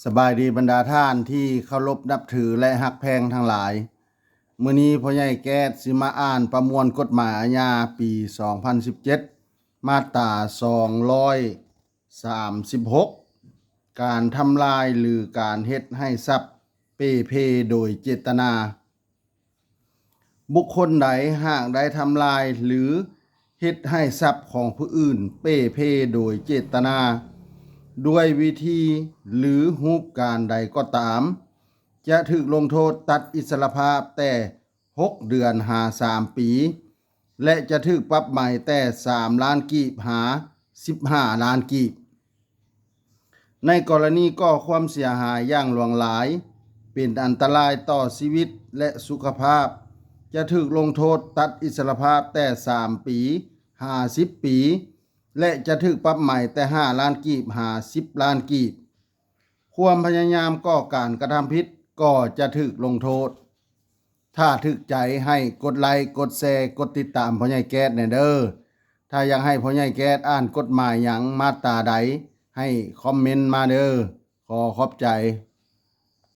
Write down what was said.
ສະບາຍດີບັນດາທ່ານທີ່ເຄົາລົບນັບຖື ແລະ ຮັກແພງທັງຫຼາຍ. ມື້ນີ້ພໍ່ໃຫຍ່ແກ້ດຊິມາອ່ານປະມວນກົດໝາຍອາຍາປີສອງພັນສິບເຈັດ ມາດຕາສອງຮ້ອຍສາມສິບຫົກ ການທຳລາຍ ຫຼື ການເຮັດໃຫ້ຊັບເປ່ເພໂດຍເຈດຕະນາ. ບຸກຄົນໃດຫາກໄດ້ທຳລາຍ ຫຼື ເຮັດໃຫ້ຊັບຂອງຜູ້ອື່ນເປ່ເພໂດຍເຈດຕະນາ ດ້ວຍວິທີ ຫຼື ຮູບການໃດກໍຕາມ ຈະຖືກລົງໂທດຕັດອິດສະລະພາບແຕ່ຫົກເດືອນຫາສາມປີ ແລະ ຈະຖືກປັບໃໝແຕ່ສາມລ້ານກີບຫາສິບຫ້າລ້ານກີບ. ໃນກໍລະນີກໍ່ຄວາມເສຍຫາຍຢ່າງຫຼວງຫຼາຍ ເປັນອັນຕະລາຍຕໍ່ຊີວິດ ແລະ ສຸຂະພາບ ຈະຖືກລົງໂທດຕັດອິດສະລະພາບແຕ່ສາມປີຫາສິບປີ ແລະ ຈະຖືກປັບໃໝແຕ່ຫ້າລ້ານກີບຫາສິບລ້ານກີບ. ຄວາມພະຍາຍາມກໍ່ການກະທຳຜິດກໍຈະຖືກລົງໂທດ. ຖ້າຖືກໃຈໃຫ້ກົດໄລ, ກົດແຊ, ກົດຕິດຕາມພໍ່ໃຫຍ່ແກ້ດແດ່ເດີ້. ຖ້າຢາກໃຫ້ພໍ່ໃຫຍ່ແກ້ດອ່ານກົດໝາຍຫຍັງ, ມາດຕາໃດ, ໃຫ້ຄອມເມັນມາເດີ້. ຂໍຂອບໃຈ.